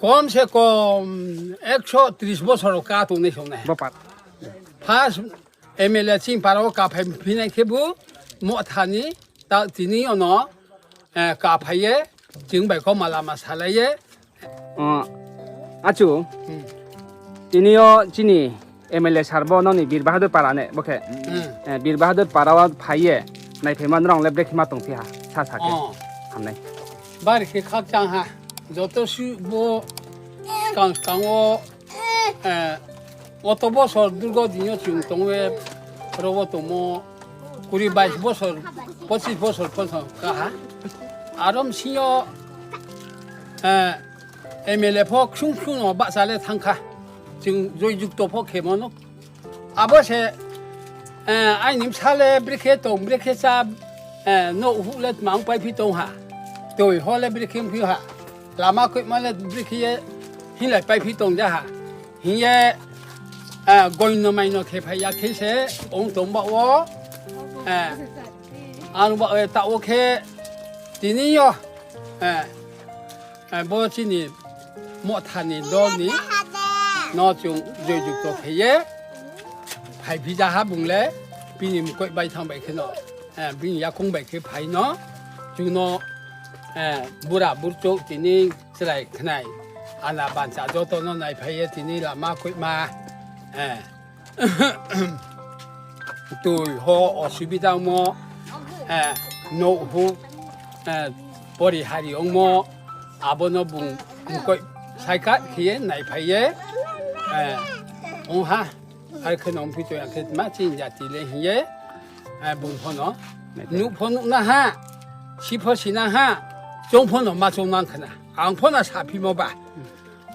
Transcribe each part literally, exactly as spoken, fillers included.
Kom se kom ekso tris bosor ka tongnai songnai. Bo par. First M L A chini para o kaphai phinai khe bo Mothani ta tini ono, eh, kaphai ye chwng bai koma lama salai ye. Oh, achu. Hmm. Tini o chini M L A sir bo noni Bir Bahadur para ne bo khe. Hmm. Eh, Bir Bahadur para o phai ye nai phai man rong le brekhe ma tong phi ha sa sa khe. Oh. Hamnai. Bari khe khakchang ha. Joto su bo skang skang o, eh, oto bosor durgo dinyo chwng tongwe robo tomo kuri bais bosor, pochis bosor pono kaha. Arom sinyo, eh, M L A pho khung khung no bachale thangkha. Chwng joi jukto pho khemano. Abo se, eh, aini bwsale brekhe tong, brekhe cha, eh, no huk le tma wng pai phi tong ha. Twi ho le brekhe wng phi ha. Lama koima le brekhe ye hinlai pai phi tong ja ha. Hiye, eh, goino maino khe phai ya khe se ong tong ba o, eh, ang ba, eh, ta o khe tini yo, eh, Eh, bo chini Mothani dolni no chwng joi jukto khaiye phai phija ha bungle bini mukoi bai thang bai kheno, eh, bini yakung bai khe phai no chwngno, eh, bura burchuk tini chwrai khnai ana bansa joto no nai phaiye tini lama koima, eh, twi ho osubida mo, eh, no hu, eh, pori hari ongmo, abono bung mukoi saikat khiye nai phaiye, eh, ong ha, ar khe nong phi to yang khe ma chini jati le hiye, eh, bung phono, nuk pho nuk na ha, si pho si na ha, chong phono ma chong nang khna, ang phono sa phi mo ba.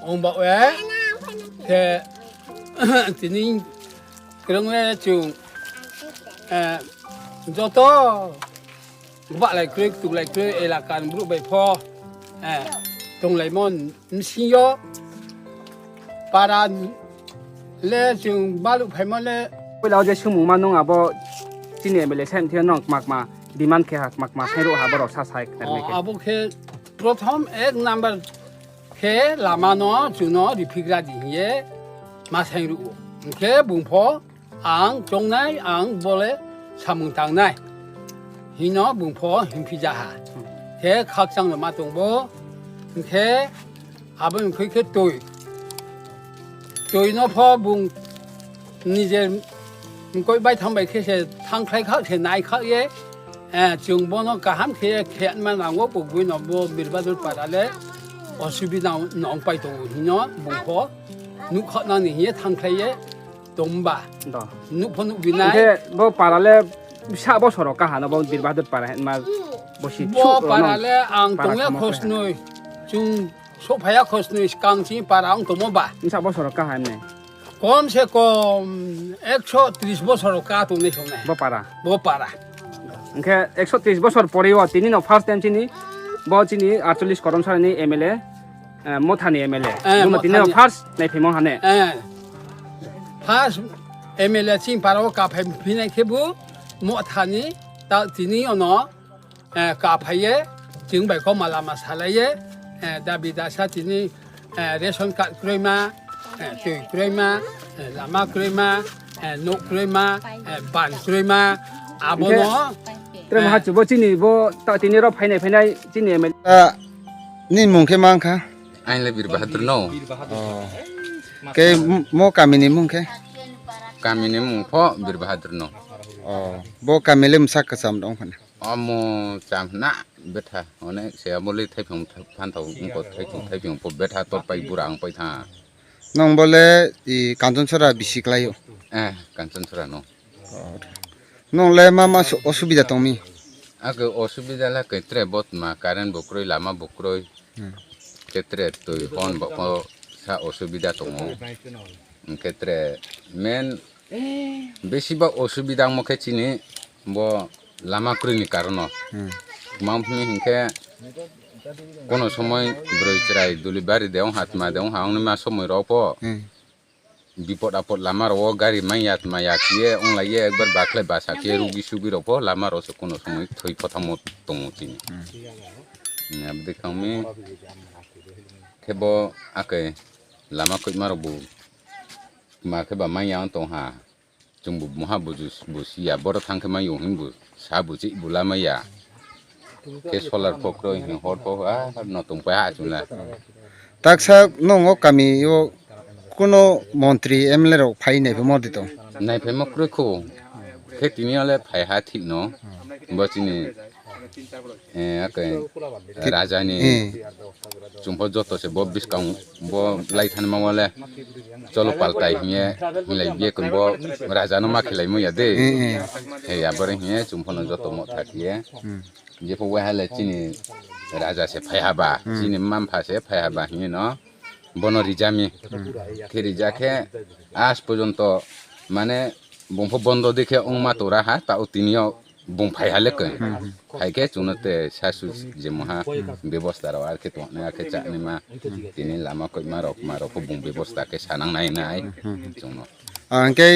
Ong ba we khe tini kwrwng le chwng, eh, joto gwbak lai kwrwi, kwtuk lai kwrwi elaka ni borok bai pho, eh, tong lai mo bsing yo para le chwng baluh phai mo le. Puila o je swngmung ma nung abo chini M L A sai mthya nung kma kma demand khe ha, kma kma sai rw ha borok sa sai khe. Oh, abo khe prothom ek number khe lama no chwngno riphigra di hiye ma sai rw o. Hinkhe bung pho ang chongnai, ang bole samung tangnai hino bung pho himphi jaha. Khe khakchang no ma tong bo. Hinkhe abo hinkhe khe twi. Twi no pho bung nije mkoi bai thang bai khe se thang khlai khak se nai khak ye. Eh, chwng bono kaham khe khe ma nango, bo bui no bo Birbadur para le osubida nong pai tongo hino bung pho nuk khak nang ni hiye thang khlai ye. Tongba. Do. Nuk pho nuk binai. Hinkhe bo para le sa bosor kaha no bo Bir Bahadur para ma bosi. Bo para le ang para tongya khamo khosnoi. Chwng sophaya khosnoi skang si para ang tomo ba. Sa bosor kaha ne. Kom se kom ekso tris bosor ka tongnai songnai. Bo para. Bo para. Hinkhe ekso tris bosor pore o tini no first time chini bo chini aatchollish korom sara ni M L A. Eh, Mothani M L A. Eh, Buno tini Mothani. First naiphimo hane. Eh, first M L A chini para o kaphai phinai khe bo Mothani ta tini ono, eh, kaphai ye chwng bai koma lama salai ye, eh, dabi dasa tini, eh, ration card kwrwi ma, eh, twi kwrwi ma, eh, lama kwrwi ma, eh, nuk kwrwi ma, eh, ban kwrwi ma, abono, Hinkhe, tre eh, maha chubo chini bo ta tini ro phainai phainai chini M L A. Ah, ni mung khe mang kha? Ang le Bir Bahadur no. Oh. Ke m-, mo kami ni mung khe? Kami ni mung pho Bir Bahadur no. Oh. Bo kami le msa kwcham dong phana. Omo cham na betha. Onek se amo le thaipung phan thau ungko thaipung thaipung pho betha tor pai bura ang pai tha. Nong bole i Kanchonsora bisi klai o. Eh, Kanchonsora no. Oh. Nong le ma ma su-, osubida tong mi? Ake osubida le ke tre bot ma current bo kroi lama bo kroi. Hmm. Khe tre twi hwn bo ko sa osubida tongo. Hinkhe tre main besi ba osubida wngmo khe chini bo lama kwrwini karono. Hmm. Tma hwnwi hinkhe kono somoi bwrwi chwrai delivery de wngha tma de wngha wngni ma somoi rok pho. Hmm. Bipod apod lama rok o gari manya tma ya khiye wnglai ye ekbar bakhlai basa khiye rugi sugi rok pho lama rok se kono somoi thwi phothangmo tongo chini. Hmm. Abdi khangmi Bo akai lama koima rok bo ma khe ba manya wng tong ha. Chwng bo moha buju bo siya, boro thang khe ma yung hin bo sa bo chih bo lama ya. Khe solar pokro hin hor pok a no tong pa ha chwng la. Taksa nongo kami o kuno montri M L A rok phai nai pho modi tong. Nai phai mo kroi kho. Khe tini ale phai ha thik no. Bo chini Eh, ake, raja ni Eh. chumpo joto se bo biskang bo lai thani ma wale cholo paltai hiye, hinlai biye kun bo raja no ma khilai mo ya de. Eh, eh. He ya bore hiye chumpo no joto mo thak hiye. Hmm. Je pho wai hale chini raja se phai haba, Hmm. chini mampha se phai haba hiye no. Bono rijami. Hmm. Khe rija khe as porjonto mane bungpho bondo de khe ongma tora ha, ta o tini o bung phai hale khe. Hmm. Phai khe chwngno te sasu je moha bebosta rok ar khe tongna ar khe chani ma tini lama koima rok ma rok bung bebosta khe sanang nai nai chwngno. Ah, hwnkhe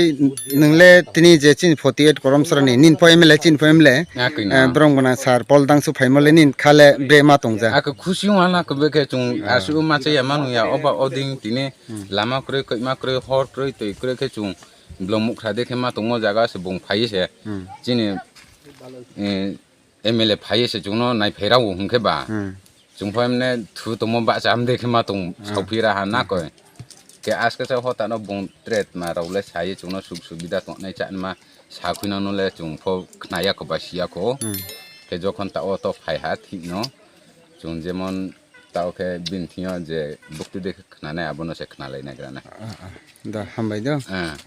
nwng le tini je chini forty eight Korom Srani, nini pho M L A, chini pho M L A, Ah, koi na. Eh, borok gwnang sir Paul Dangsu phaimo le nini kha le bre ma tongja. Ako khusi wng na khe be khe chwng Ah. asu ma cha ya manu ya oba oding tini Hmm. lama kwrwi, koima kwrwi, hor kwrwi, twi kwrwi khe chwng blong mukha de khe ma tongmo jaga se bung phai se. Hmm. Chini, eh, M L A phai se chwngno nai phairao hwnkhe ba. Hmm. Chwng phaimne thu tongmo ba cham de khe ma tong Hmm. sauphi raha na koi. Ke aske sa hota no bung tret ma rok le sai chwngno suk subida tongnai chan ma sa khuina no le chwng pho khnaya kho ba siya kho. Hmm. Ke jokhon ta o to phai ha thik no. Chwng jemon ta o khe bini thing yo je bukti de khe khnanai abono se khnalai nai grana. Ah, ah. Da hambai do. Ah.